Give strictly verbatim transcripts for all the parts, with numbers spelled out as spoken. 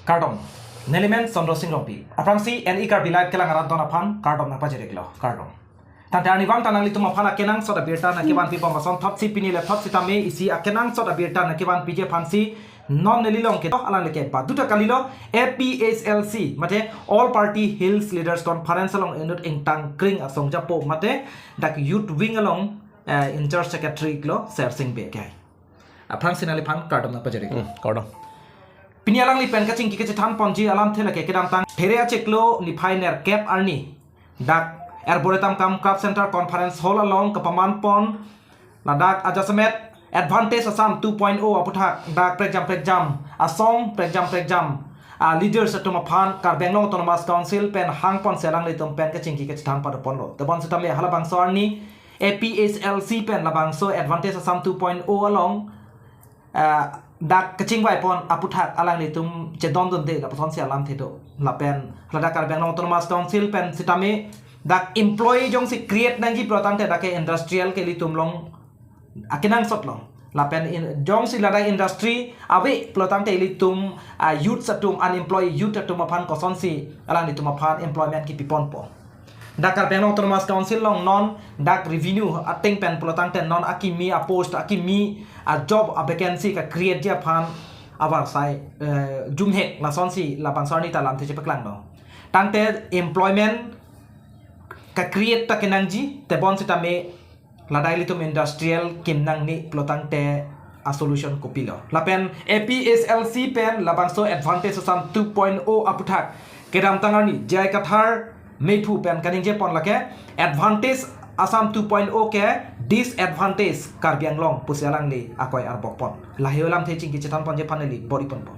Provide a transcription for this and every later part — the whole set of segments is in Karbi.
Kardom. Nelimen Sondro Sing Rongpi. Aphrangsi N E Karbi Live kelang arat don aphan kardom nangpajir-iklo. Kardom. Tangte arnivang ta nanglitum aphan akenangsot abirta nangkevanpi bom asonthotsi pini le thot sitame isi akenangsot abirta nangkevanpiji aphansi non neli along kedo alanglike baduta kalilo A P H L C mate All Party Hills Leaders Conference along inut ingtang kring asong japo mate dak Youth Wing along, eh, in charge secretary lo Sersing Bey ke. Aphrangsi nangliphan kardom nangpajir-ik. Hmm, kardom. Pini alangli pen kachingki kachethanponji alamthe lake kedamtang There achiklo niphai nerkep arni dak Arboretum cum Craft Center Conference Hall along kapamanpon ladak ajasemet Advantage Assam two point oh aputhak dak prekjam prekjam asong prekjam prekjam a leaders atum aphan Karbi Anglong Autonomous Council pen hangponsi alanglitum pen kachingki kachethan padoponlo. Tebon sitame halabangso arni A P H L C pen labangso Advantage Assam two point oh along, ah, dak kachingvaipon aputhak alanglitum chedondunde lapusonsi alamthe do. Lapen ladak Karbi Anglong Autonomous Council pen sitame dak employee jongsi create nangji pulotangte dak ke industrial ke ilitum along akenangsotlo. Lapen in, jongsi ladak industry ave pulotangte ilitum, ah, youth atum, unemployed youth atum aphan kosonsi alanglitum aphan employment kipiponpo. Dak Karbi Anglong Autonomous Council along non dak revenue ateng pen pulotangte non akimi a-post akimi a-job a-vacancy ka-create-ji aphan avarsai, eh, jumhek lasonsi labangso arni ta lamthe chepaklanglo. Tangte employment ka-create ta kenangji, tebon sitame ladak ilitum industrial kim nangne pulotangte a-solution kopilo. Lapen A P H L C pen labangso Advantage Assam two point oh aputhak kedamtang arni J I Kathar mephu pen kaningjepon lake Advantage Assam two point oh ke disadvantage Karbi Anglong pusi alangli akoi arbokpon. Lahei alamthe chingki chethanponji aphan neli bor-iponpo.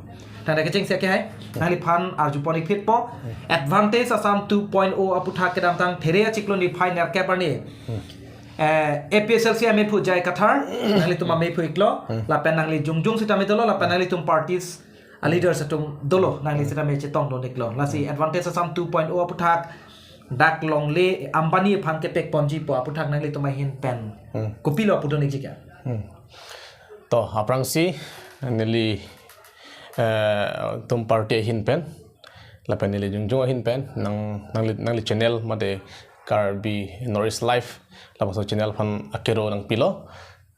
Tangte kechengsi ke hai, nangliphan arjupon-ikphitpo. Advantage Assam two point oh aputhak kedamtang There achiklo niphai nerkep arni, eh, A P H L C mephu J I Kathar nanglitum amephu iklo, lapen nangli jongjong sitame dolo, lapen nanglitum parties a-leaders atum dolo, nangli sitame chetongdun-iklo. Lasi Advantage Assam two point oh aputhak dak longle Ambani aphan kepekponji pu aputhak nanglitum ahin pen, hmm, kopilo pudun-ikji ke? Hmm. To, aphrangsi neli, eh, tum party ahin pen lapen neli jongjong ahin pen nang, nangli, nangli channel mate Karbi North East Live labangso channel aphan akero nangpilo.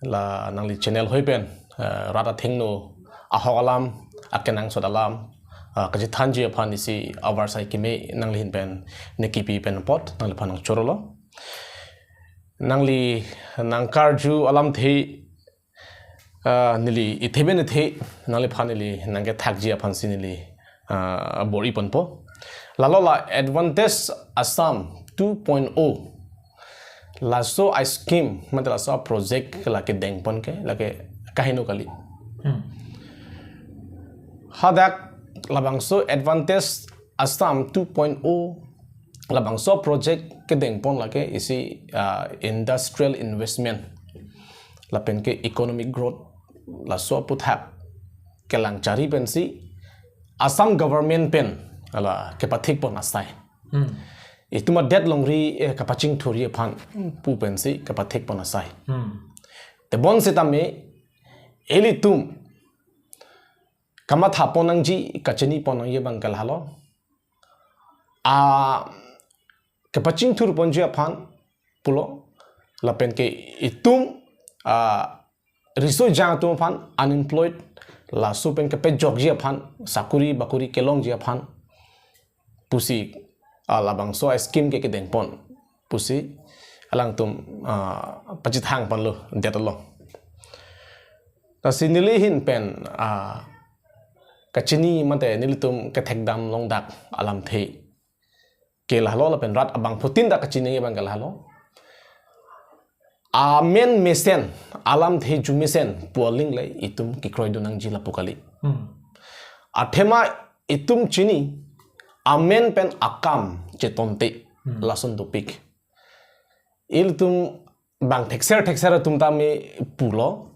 La nangli channel hoi pen, eh, rat athengno ahok alam, akenangsot alam, ah, kachethanji aphan isi avarsai keme nangli ahin pen nekipi pen apot nangliphan nangchorolo. Nangli nangkarju alamthe, ah, neli ithe pen ithe nangliphan neli nangkethakji aphansi neli, ah, bor-iponpo. Lalo la Advantage Assam two point oh, laso a-scheme mate laso a-project lake dengpon ke lake kaheno kali. Hmm. Hadak labangso Advantage Assam two point oh labangso project kedengpon lake isi, ah, industrial investment lapen ke economic growth laso aputhak kelang chari pensi Assam government pen hala kepathikpon asai. Hmm. Itum adet longri, eh, kapachingthurji aphan pu pensi kepathikpon asai. Hmm. Tebon sitame ilitum kamathapon nangji, kachinipon nangji abang ke lahelo. A, kepachingthurponji aphan pulo, lapen ke itum, a, riso ejang atum aphan unemployed, laso pen kepejokji aphan sakuri bakuri kelongji aphan pusi, a, labangso a-scheme ke kedengpon pusi alangtum, a, pachethangponlo det along. Lasi neli ahin pen, a, kachini mate nelitum kethekdam longdak alamthe ke lahelo lapen rat abangphutin ta kachini abang ke lahelo. Amen mesen, alamthe arjumesen pu aling le itum kekroidun nangji lapu kali. Hmm. Athema itum chini, amen pen akam chetonte, hmm, lason dopik. Ilitum bang thekser thekser atum tame pulo,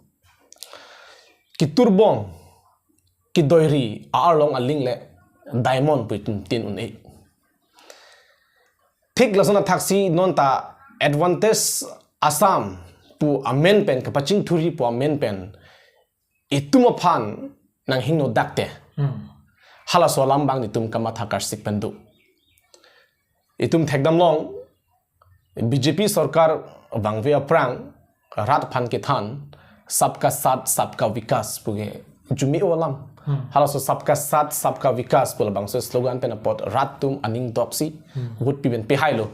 kiturbong, kidoiri a-arlong aling le diamond pu itum tin un-e. Thik lason athaksi non ta Advantage Assam pu amen pen, kapachingthurji pu amen pen itum aphan nanghingno dakte. Hmm. Halaso alam abang itum kamatha karsik pen do. Itum thekdam long, B J P sorkar vangve aphrang rat aphan kethan, "Sabka Saath, Sabka Vikas" pu ke arjume alam. Hmm. Halaso "Sabka Saath, Sabka Vikas" pu labangso slogan pen apot rat atum aning doksi, hmm, vote pi pen pehailo.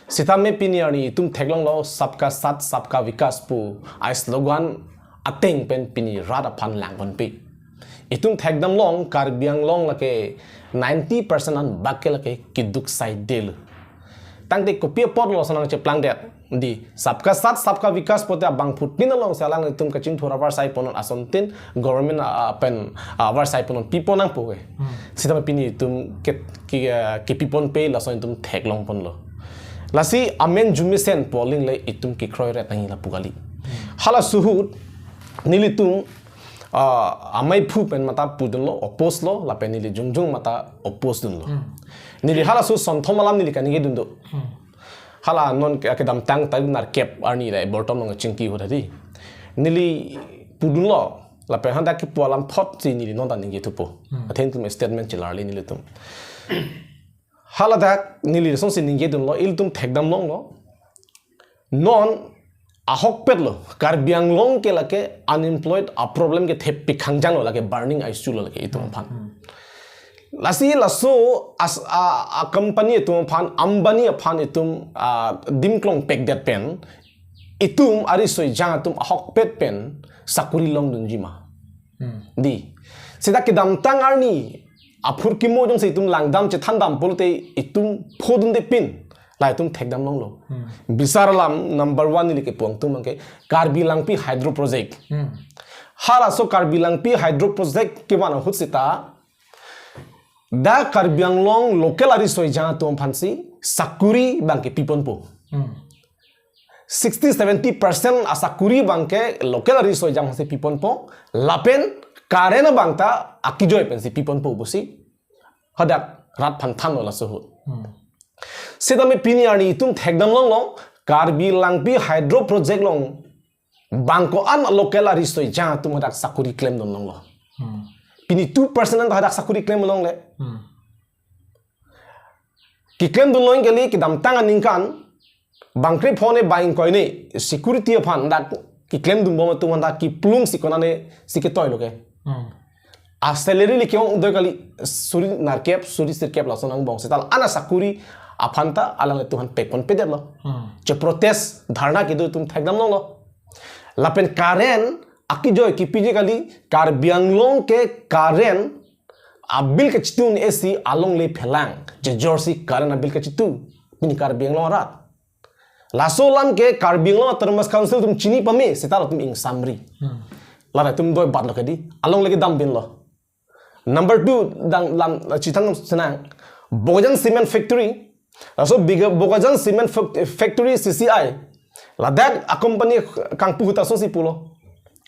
Sitame pini arni itum theklonglo "Sabka Saath, Sabka Vikas" pu a slogan ateng pen pini rat aphan langponpe. Itum thekdam long, Karbi Anglong lake ninety percent anbak ke lake keduk saidelo. Tangte kopi apotlo lason nangcheplangdet? Di "Sabka Saath, Sabka Vikas" pote abangphutin alongsi alanglitum kachingthur avarsai ponnon, asontin government, ah, pen, ah, avarsai ponnon, pipon nangpo ke. Hmm. Sitame pini itum ke, ke, ah, kepiponpe, lason itum theklongponlo. Lasi amen arjumesen pu aling le itum kekroiret nangji lapu kali. Hmm. Halaso ahut nelitum, ah, amaiphu pen matha pudunlo, oppose lo, lapen neli jongjong matha oppose dunlo. Hmm. Neli halaso sonthom alam neli kaningje dun do. Hmm. Hala non ke, kedamtang tarik nerkep arni le Bortom along chingki ahut hadi, neli pudunlo, lapen hadak kepu alam apotsi neli non ta ningje thupo. Hmm. Athe itum statement chelarle nelitum. Haladak neli lasonsi ningje dunlo, ilitum thekdam longlo. Non ahokpetlo, Karbi Anglong ke lake unemployed a problem ke thepik khangjanglo, lake burning issue lo lake itum aphan. Hmm. Lasi laso as, a, a company atum aphan, Ambani aphan itum, a, dim klongpekdet pen, itum ariso ejang atum ahokpet pen sakori longdunji ma. Hmm. Di. Seta kedamtang arni aphurkimo jongsi itum langdam chethandam pulote itum phodunde pin, la itum thekdam longlo. Hmm. Bisar alam number one neli kepu angtung abangke Karbi Langpi Hydro Project. Hmm. Halaso Karbi Langpi Hydro Project kevan ahut seta dak Karbi Anglong local ariso ejang atum aphansi sakori abangke piponpo. Hmm. Sixty, seventy percent asakori abangke local ariso ejang aphansi piponpo, lapen current abang ta akejoi pensi piponpo pusi hadak rat aphan thanlo laso ahut. Hmm. Sitame pini arni itum thekdam longlo, Karbi Langpi Hydro Project along bang ko-an local ariso ejang atum hadak sakori klemdun longlo. Hmm. Pini two percent an hadak sakori klem longle. Hmm. Keklemdun long kali, kedamtang aningkan bang krepho ne bang ingkoi ne security aphan dak keklemdun bom atum aphan dak kiplungsi konane si ketoilo ke. Hmm. A salary le ke-ong doi kali, suri nerkep, suri sirkep lason angbong seta la-an asakori aphan ta alanglitum aphan pekponpedetlo. Hmm. Che protest, dharna kedo itum thekdam longlo. Lapen current akejoi kepiji kali, Karbi Anglong ke current abill kachitu un-esi alongle phelang, chejorsi current abill kachitu pini Karbi Anglong arat. Laso alam ke Karbi Anglong Autonomous Council atum chini pame, seta latum ingsamri. Hmm. Lata itum doi batlo kedi, alongle kedam binlo. Number two, dang lam chithang senang, Bokajan Cement Factory. Laso biga Bokajan Cement Fac-, Factory, C C I, ladak a company kangpu ahut asonsi pulo,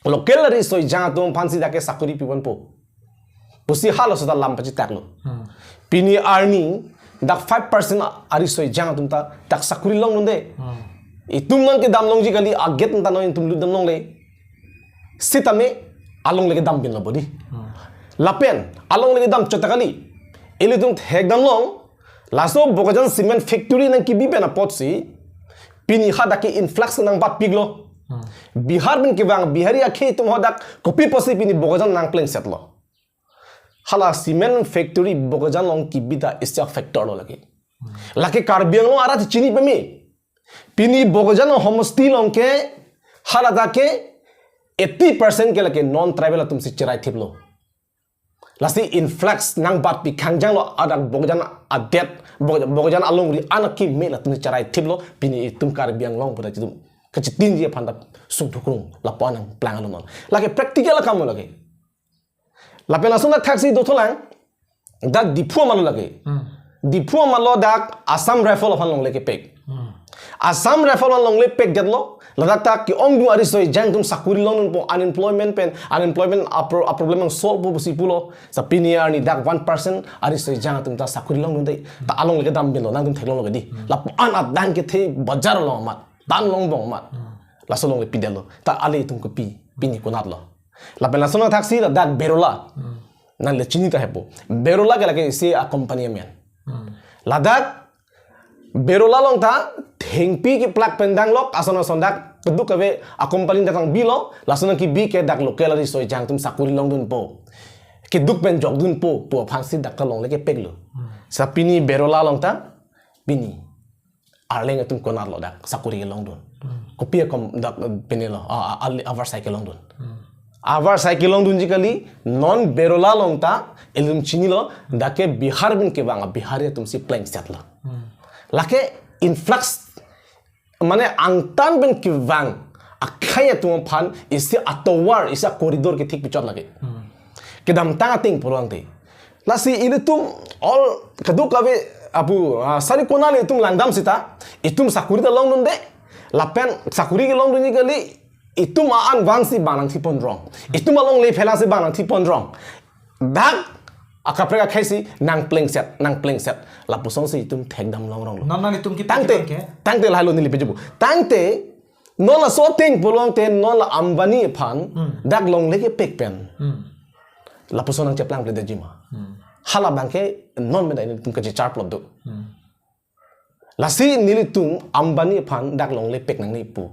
local ariso ejang atum aphansi dak ke sakori piponpo pusi halaso ta lam pachitaklo. Hmm. Pini arni dak five percent ariso ejang atum ta dak sakori longdunde. Hmm. Itum non kedam longji kali, a gate ta non itum lutdam longle. Sitame alongle kedam binlo bodi. Hmm. Lapen alongle kedam chot ta kali, ilitum thekdam long, laso Bokajan Cement Factory nangkebi pen apotsi pini hadak ke influx nangbatpiklo. Hmm. Bihar pen kevang Bihari akhei atum hadak kopi pusi pini Bokajan nangplengsetlo. Hala cement factory Bokajan along kebi ta isi a factor lo lake. Hmm. Lake Karbi Anglong arat chini pame. Pini Bokajan homosti along ke haladak ke eighty percent ke lake non tribal atumsi cherai thiplo. Lasi influx nangbatpi khangjanglo, adak Bokajan adet, Bok-, Bokajan alongri an akeme latumsi cherai thiplo, pini itum Karbi Anglong pu ta itum kachitinji aphan ta sungthukrung lapu an nangplanglo non. Lake practical akam lake. Lapen lason athaksi dothulang, dak Diphu amalo lake. Hmm. Diphu amalo dak Assam Rifle aphan longle kepek. Hmm. Assam Rifle aphan longle pekdetlo, ladak ta ke-ongdung ariso ejang atum sakori longdunpo, unemployment pen, unemployment a pro-, a problem nangsolve po pusi pulo. Sa pini arni dak one percent ariso ejang atum ta sakori longdunde. Ta alongle kedam binlo, nangtum theklonglo kedi. Hmm. Lapu an adang kethe bajar along amat, tan longbong amat. Hmm. Laso alongle pidetlo. Ta ale itum kopi, pini konatlo. Lapen lason athaksi ladak Berola. Hmm. Nangli chini tahai po. Barola ke lake isi a-company amen. Hmm. Ladak Barola along ta thengpi keplak pen danglok ason ason dak keduk-kave a-company dak nangpilo, lason nangkepi ke dak local ariso ejang atum sakori longdunpo. Keduk pen jokdunpo pu aphansi dak ta longle kepeklo. Hmm. Sa pini Barola along ta pini Arleng atum konatlo dak sakori kelongdun. Hmm. Kopi akom dak pini lo, a, a, a, avarsai kelongdun. Hmm. Avarsai kelongdunji kali, non Barola along ta ilitum chinilo, dak ke Bihar pen kevang a-Bihari atumsi plengsetlo. Hmm. Lake influx, mane angtan pen kevang akhei atum aphan isi atovar, isi a-corridor kethik pichot lake. Hmm. Kedamtang ateng pulote. Lasi ilitum all keduk-kave apu, ah, sari konat le itum langdam seta, itum sakori ta longdunde, lapen sakori kelongdunji kali, itum a-an vangsi bang nangthipon rong. Itum alongle phelasi bang nangthipon rong. Dak akaprek akheisi nangplengset, nangplengset. Lapusonsi itum thekdam longronglo. Non nanglitum ki Tangte, pikiran ke? Tangte lahelo neli pejubu. Tangte, non laso ateng pulote non la Ambani aphan, Hmm. dak longle kepek pen. Hmm. Lapuson nangcheplang pledetji ma. Hmm. Hala abangke non meda ilitum kachechar plot do. Hmm. Lasi nelitum Ambani aphan dak longle pek nangne pu.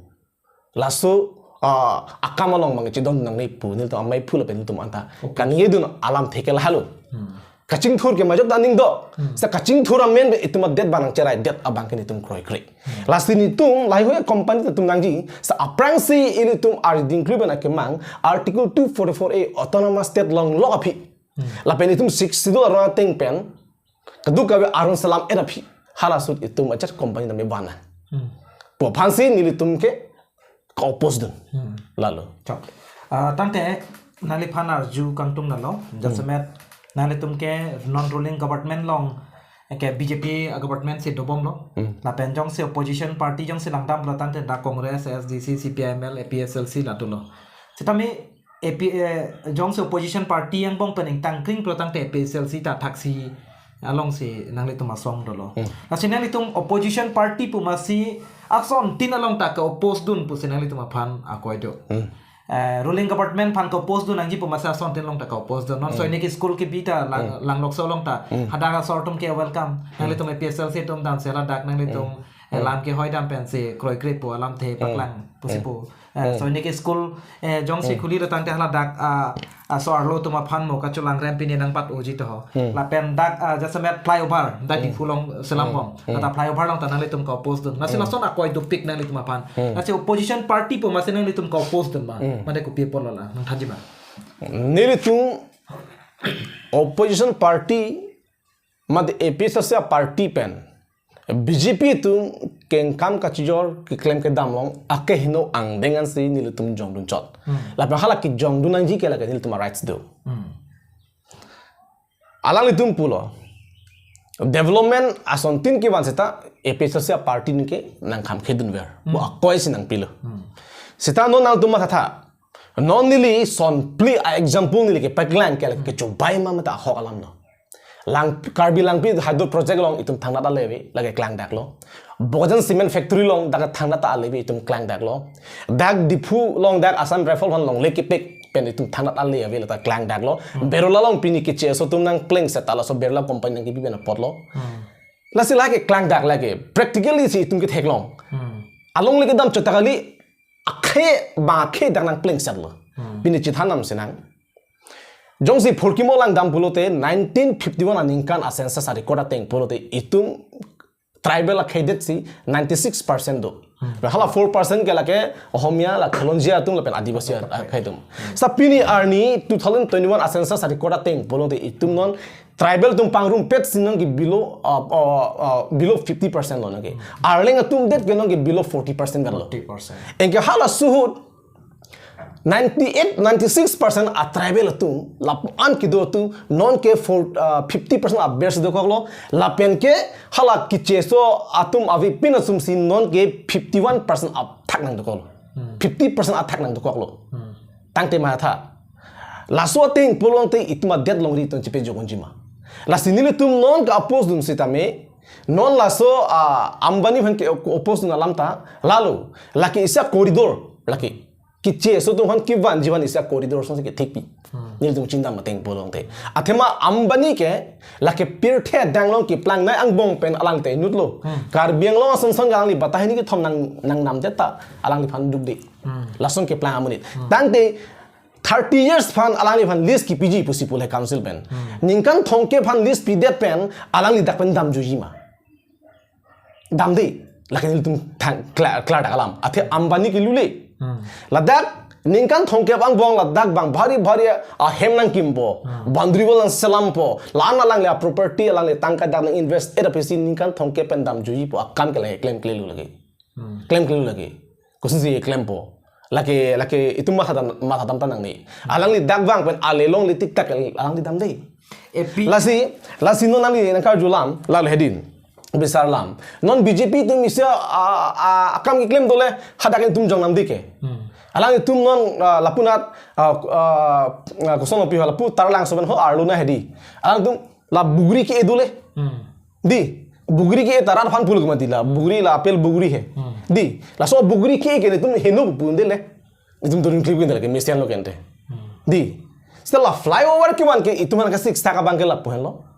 Laso, ah, akam along abang chedon nangne pu. Nelitum amei phu lapen nelitum anta. Okay. Kaningjedun alamthe ke lahelo. Hmm. Kachingthur ke majok daning do. Hmm. Sa kachingthur amen pen itum adet bang nangcheraidet abangke nelitum kroikre. Hmm. Lasi nelitum laheihui company atum nangji. Sa aphrangsi ilitum ardingklu pen akemang Article two forty-four A Autonomous State longlok aphi. Hmm. Lapen itum Sixth Schedule arong ateng pen keduk-kave aron selam-et aphi. Hala ahut itum ajat company name bana. Hmm. Pu aphansi nelitum ke ka-oppose dun. Hmm. Lahelo. Chok. Ah, tangte nangliphan arju kangtung nalo. Hmm. Jasemet nanglitum ke non ruling government along ke B J P government si dobomlo. Hmm. Lapen jongsi opposition party jongsi langdamlo tangte dak Congress, A S D C, C P I M L, A P H L C la dolo. Sitame A P, eh, jongsi opposition party angbong pen ingtangkring pulo tangte A P H L C ta thaksi alongsi nanglitum asong dolo. Hmm. Lasi nanglitum opposition party pu masi asontin along ta ka-oppose dun pusi nanglitum aphan akoi do. Hmm. Eh, ruling government aphan ka-oppose dun nangji pu masi asontin along ta ka-oppose dun. Non Hmm. Sainik School kebi ta lang, Hmm. langlokso along ta. Hmm. Hadak asor atum ke welcome. Hmm. Nanglitum A P H L C atum damsi ladak nanglitum, Hmm. eh, Hmm. lam kehoi dam pensi kroikre pu alamthe Hmm. paklang pusi Hmm. pu. Eh, Hmm. Sainik School, eh, jongsi Hmm. khulilo tangte haladak, ah, ah, so arlo atum aphan mo kachelang rem pini nangpat-oji toho. Hmm. Lapen dak, ah, jasemet flyover, dak Hmm. Diphu along selam Hmm. bom. Hmm. Kata flyover along ta nanglitum ka-oppose dun. Lasi Hmm. lason akoi dopik nanglitum aphan. Hmm. Lasi opposition party pu masi nanglitum ka-oppose dun ma. Hmm. Mane kopi apotlo la, nangthanji ma. Nelitum opposition party mate A P H L C party pen B J P atum kengkam kachijor keklem kedam along akehingno angdeng ansi nelitum jongdun chot. Hmm. Lapen hala kejongdun nangji ke lake nelitum a-rights do. Hmm. Alanglitum pulo. Development asontin kevan seta A P H L C party nike nangkham khedunver. Hmm. Bo akoisi nangpilo. Hmm. Seta non nangtum mathatha. Non neli son phli a-example neli kepaklang ke lake Hmm. kechobai ma mate ahok alam lo. Lang, Karbi Langpi Hydro Project along itum thangnat ale ave, lake klangdaklo. Bokajan Cement Factory along dak thangnat ale ave itum klangdaklo. Dak Diphu along dak Assam Rifle aphan longle kepek pen itum thangnat ale ave lata klangdaklo. Hmm. Barola along pini keche aso atum nangplengset ta laso Barola company nangkepi pen apotlo. Hmm. Lasi lake klangdak lake. Practically si itum ketheklong. Hmm. Alongle kedam chot ta kali akhei bang akhei dak nangplengsetlo. Hmm. Pini chethan nam senang. Jongsi phurkimo langdam pulote nineteen fifty-one aningkan a-census a-record ateng pulote itum tribal akhei det si ninety-six percent do. Hmm. Hala four percent ke lake Ohomia la Kholonjia atum lapen Adivasi akhei atum. Hmm. Sa pini arni two thousand twenty-one a-census a-record ateng pulote itum non tribal atum pangrumpet si nonke below, uh, uh, uh, below fifty percent lo nonke. Hmm. Arleng atum det ke nonke below forty percent kan lo. Forty percent. Anke hala ahut ninety-eight, ninety-six percent a-tribal atum, lapu-an kedo atum, nonke for, uh, fifty percent aber si dokoklo, lapen ke hala keche aso atum avepin asumsi nonke fifty-one percent athak nangdokoklo. Hmm. Fifty percent athak nangdokoklo. Hmm. Tangte matha. Laso ateng pulote itum adet longri itum chepe jokon jima. Lasi nelitum non ka-oppose dun sitame, non laso, ah, Ambani aphan ke-oppose dun alam ta, lahelo, lake isi a-corridor, lake. Keche aso atum aphan kevan jivan isi a-corridor asonsi kethekpi. Hmm. Nelitum chindam ateng pulote. Athema Ambani ke, lake pirthe adang along keplang nai angbong pen alangte inutlo. Hmm. Karbi Anglong ason son alangli bata hini kethom nang, nangnamdet ta, alangliphan dukde. Hmm. Lason keplang amonit. Hmm. Tangte, thirty years aphan alangliphan lease kipiji pusi pu le council pen. Hmm. Ningkan thomkep aphan lease pidet pen, alangli dak pen damjuji ma. Damde, lake nelitum thang, klar, klardak alam. Athe Ambani ke lule. Hmm. Ladak, ningkan thomkep angbong ladak bang bhari bhari ahem nangkimpo. Hmm. Boundary wall nangselampo. La-an alangli aproperty, alangli tangka dak nang-invest-et apotsi ningkan thomkep pen damjujipo. Akam ke lake klemklelo lake. Hmm. Klemklelo lake. Kosonsi klempo. Lake, lake itum mathadam, mathadam ta nangne. Alangli dak vang pen ale longle tik tak alangli damde. Epi. Lasi, lasi non alangli nangkarju alam, lalo hedi. Bisar alam. Non B J P atum isi a, a, akam keklem dole hadak itum jong namde ke. Hmm. Alangtum non, a, lapunat, a, a, a, koson lo piho lapu Taralangso pen ho arlo na hedi. Alangtum la bugri ke-e dole. Hmm. Di, bugri ke-e ta rat aphan pulo mati la, bugri la apel bugri he. Hmm. Di, laso bugri ke-e ke itum heno pu un-e le. Itum turin klip ke-e le ke mesen lo kente. Hmm. Di, seta la flyover kevan ke itum aphan ke six taka abang ke lapu henlo.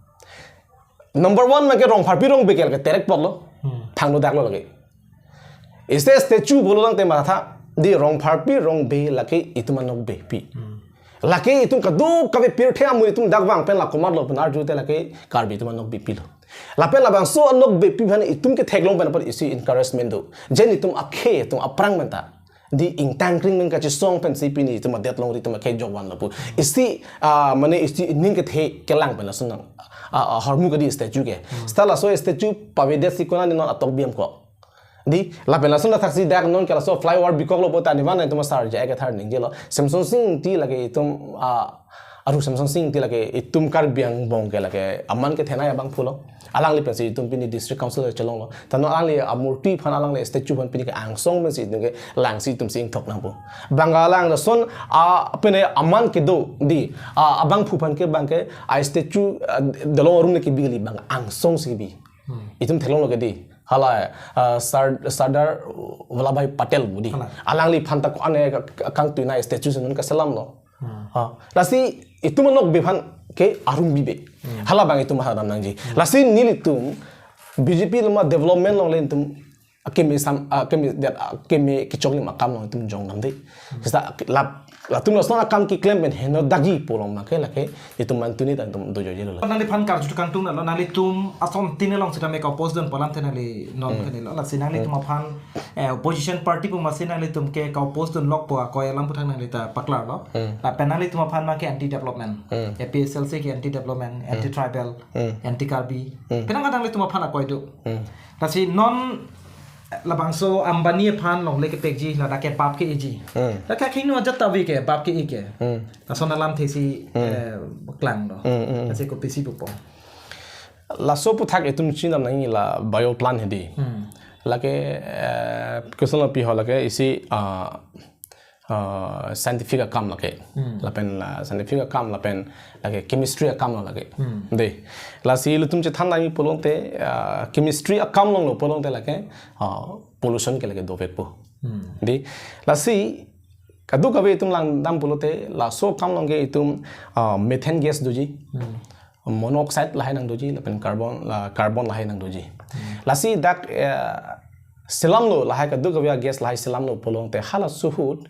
Number one abang ke Rongpharpi Rongbe ke lake terek plot lo. Hmm. Thangno dak lo lake. Isi statue pulo tangte matha, di Rongpharpi Rongbe lake itum anokbepi. Hmm. Lake itum kadokave pirthe amonit atum dak vang pen la komatlo pen arjute lake Karbi atum anokbepi lo. Lapen labangso anokbepi aphan itum ketheklong pen apot isi encouragement do. Jen itum akhei atum aphrang pen ta. Di ingtang kring pen kachesong pensi pini itum adet longri atum akhei jokvan lo pu. Isi, ah, mane isi ning kethe kelang pen lason nang. Ah, ah, hormu kedi statue ke. Hmm. Seta laso statue pavedetsi konane non atok biam ko. Di, lapen lason athaksi dak non ke laso flyover bikoklo puta nivan itum asar ja ekathar ningjelo. Semsonsing Ingti lake itum, ah, aru Semsonsing Ingti lake itum Karbi angbong ke lake aman kethenei abangphu lo. Alangli pensi itum pini district council chelonglo. Ta non alangli amurti aphan alangli statue aphan pini ke angsong pensi itum kelangsi itumsi ingthok nangpo. Bang alang lason, ah, pini aman kedo di, ah, abangphu aphan ke abang ke, ah, statue, ah, dolong arum le kebi kali bang angsongsi kebi. Hmm. Itum theklonglo ke di. Hala, ah, Sar-, Sardar Vallabhbhai Patel pu di. Hala. Alangliphan ta ko-an ke ka-, ka-, kangtui na statue si non kaselamlo. Hmm. Ha. Lasi itum anokbe aphan ke arum bibe. Hmm. Hala abang itum mathadam nangji. Hmm. Lasi nelitum B J P along development along le itum akeme sam, akeme det, akeme kechoklim akam along itum jong namde. Hmm. Seta lap Latum lason akam keklem pen henodakji pulo abang ke lake itum mantuni ta itum dojoijelo. Nangliphan karju kangtung na lo, nanglitum asontin along sitame ka-oppose dunpo alamthe nangli non Hmm. kene lo. Lasi nanglitum Hmm. aphan, eh, opposition party pu masi nanglitum ke ka-oppose dunlokpo akoi alam aputhak nangli ta paklarlo. Hmm. Lapen nanglitum aphan abang ke anti development. Hmm. A P H L C ke anti development, Hmm. anti tribal, Hmm. anti Karbi. Hmm. Penang nanglitum aphan akoi do. Hmm. Lasi non labangso Ambani aphan longle kepekji, ladak ke bap ke-eji. Hmm. Ladak ke kinu ajat ta ave ke, bap ke-e ke. Hmm. Lason alamthe si, Hmm. eh, klanglo. Hmm, hmm. Lasi kopisi pupo. Laso aputhak itum chinam nangji la bioplant hedi. Hmm. Lake, eh, koson lo piho lake isi, ah, ah, scientific akam lake. Hmm. Lapen la scientific akam lapen lake chemistry akam lo lake. Hmm. De. Lasi ilitum chethan nangji pulote, ah, chemistry akam along lo pulote lake, ah, pollution ke lake dovekpo. Hmm. De. Lasi kadokave itum langdam pulote laso akam along ke itum, ah, methane gas doji. Hmm. Monoxide lahai nangdoji, lapen carbon, la, carbon lahai nangdoji. Hmm. Lasi dak, eh, selamlo lahai kadokave gas lahai selamlo pulote halaso ahut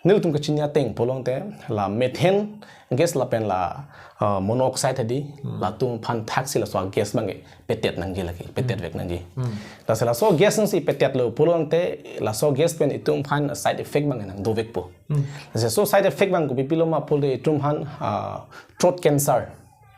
nelitum kachini ateng pulote la methane gas lapen la, eh, monoxide hedi, Hmm. latum aphan thaksi laso gas abang ke petet nangji lake, petet Hmm. vek nangji. Hmm. Lasi laso gas nangsi petetlo pulote laso gas pen itum aphan side effect abang nangdovekpo. Hmm. Lasi laso side effect abang kopi pilo ma pulote itum aphan, ah, throat cancer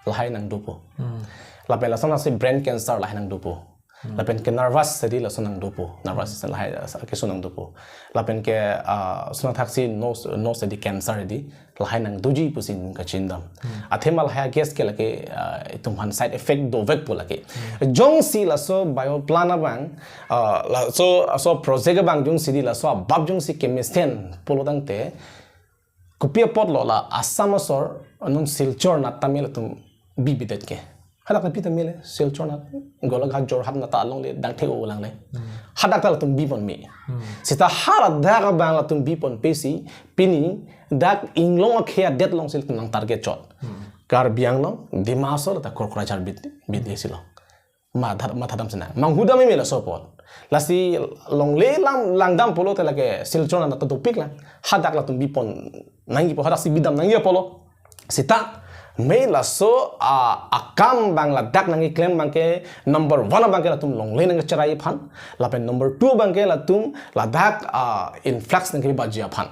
lahai nangdopo. Hmm. Lapen lason lasi brain cancer lahai nangdopo. Hmm. Lapen ke nervous hedi lason nangdopo. Nervous Hmm. system lahai, ah, keso nangdopo. Lapen ke, ah, lason thaksi nose, nose hedi cancer hedi lahai nangdoji pusi kachindam. Hmm. Athema lahai gas ke lake, ah, itum aphan side effect dovekpo lake. Hmm. Jongsi laso bioplant abang, ah, laso, laso project abang jongsi di laso abap jongsi kemesen pulo tangte, kopi apotlo la Assam asor non Silchar nat Tamil atum bibidet ke. Hadak ta pi ta mele, Silchar na, Golaghat, Jorhat na ta alongle, dang the-o lang le. Hmm. Hadak ta latum bipon me. Hmm. Seta hadak abang latum bipon pesi, pini, dak inglong akhei adet alongsi latum nang target chot. Hmm. Karbi Anglong, Dima Hasao, ta Kokrajhar bit, bit isi lo. Matha, mathadam senang. Manghudam me laso apot. Lasi longle lam langdam pulote lake Silchar na ta dopik lang. Hadak latum bipon nangji pu, hadak si bidam nangji pulo. Seta, me laso, a, akam abang ladak nangkeklem abangke number one abangke latum longle nangkecherai aphan. Lapen number two abangke latum ladak, a, influx nangkebaji aphan.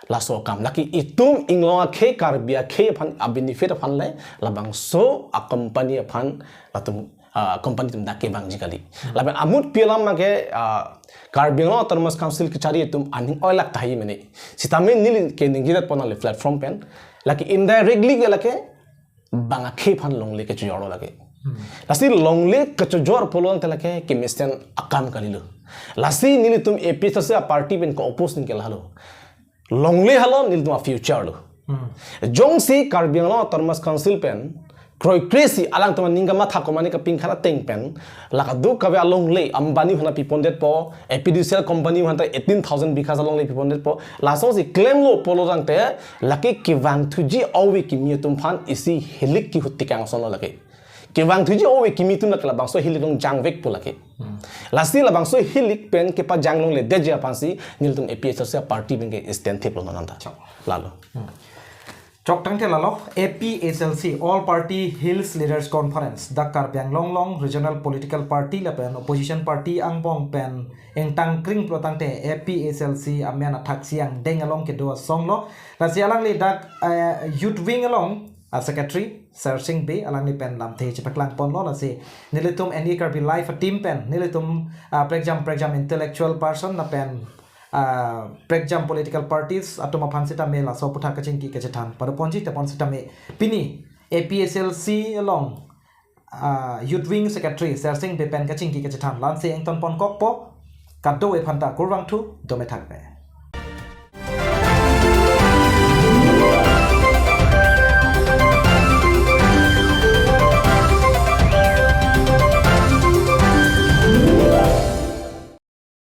Laso akam. Lake itum inglong akhei, Karbi akhei aphan, a-benefit aphan le, labangso a-company aphan, latum, a, company atum dak kevangji kali. Hmm. Lapen amut pi alam abangke, a, Karbi Anglong Autonomous Council kechari atum aning oilak tahai mene. Sitame neli keningjedet pon nangli platform pen. Lake indirectly ke lake bang akhei aphan longle kechojor lo lake. Hmm. Lasi longle kechojor pulote lake kemesen akam kalilo. Lasi nelitum A P H L C a-party pen ke-oppose nangji ke lahelo. Longle helo nelitum a-future lo. Hmm. Jongsi Karbi Anglong Autonomous Council pen kroikre si alangtum aning kamatha komane kapingkhan ateng pen, la kadokave alongle Ambani aphan pipondetpo, A P D C L company aphan ta eighteen thousand bigha alongle pipondetpo, lasonsi klemlo pulo tangte, lake kevangthuji ove kimi atum aphan isi hilik kehut tekang ason lo lake. Kevangthuji ove kimi atum lake labangso hilik along jangvekpo lake. Hmm. Lasi labangso hilik pen kepajang longledetji aphansi nelitum A P H L C a-party pen ke stand thip lo non anta. Chok. Lalo. Hmm. Chok tangte lalo, A P H L C, All Party Hills Leaders Conference, dak Karbi Anglong along regional political party lapen opposition party angbong pen ingtangkring pulo tangte A P H L C amen athaksi angdeng along kedo ason lo. Lasi alangli dak, eh, Youth Wing along a-secretary Sersing Bey alangli pen lamthe chepaklang ponlo, lasi nelitum N E Karbi Live a-team pen nelitum, ah, prekjam prekjam intellectual person lapen, ah, prekjam political parties atum aphan sitame laso aputhak kachingki kachethan padoponji, tepon sitame pini A P H L C along, ah, Youth Wing Secretary Sersing Bey pen kachingki kachethan la-ansi ington ponkokpo, kadokave aphanta kurvangthu, dome thakme.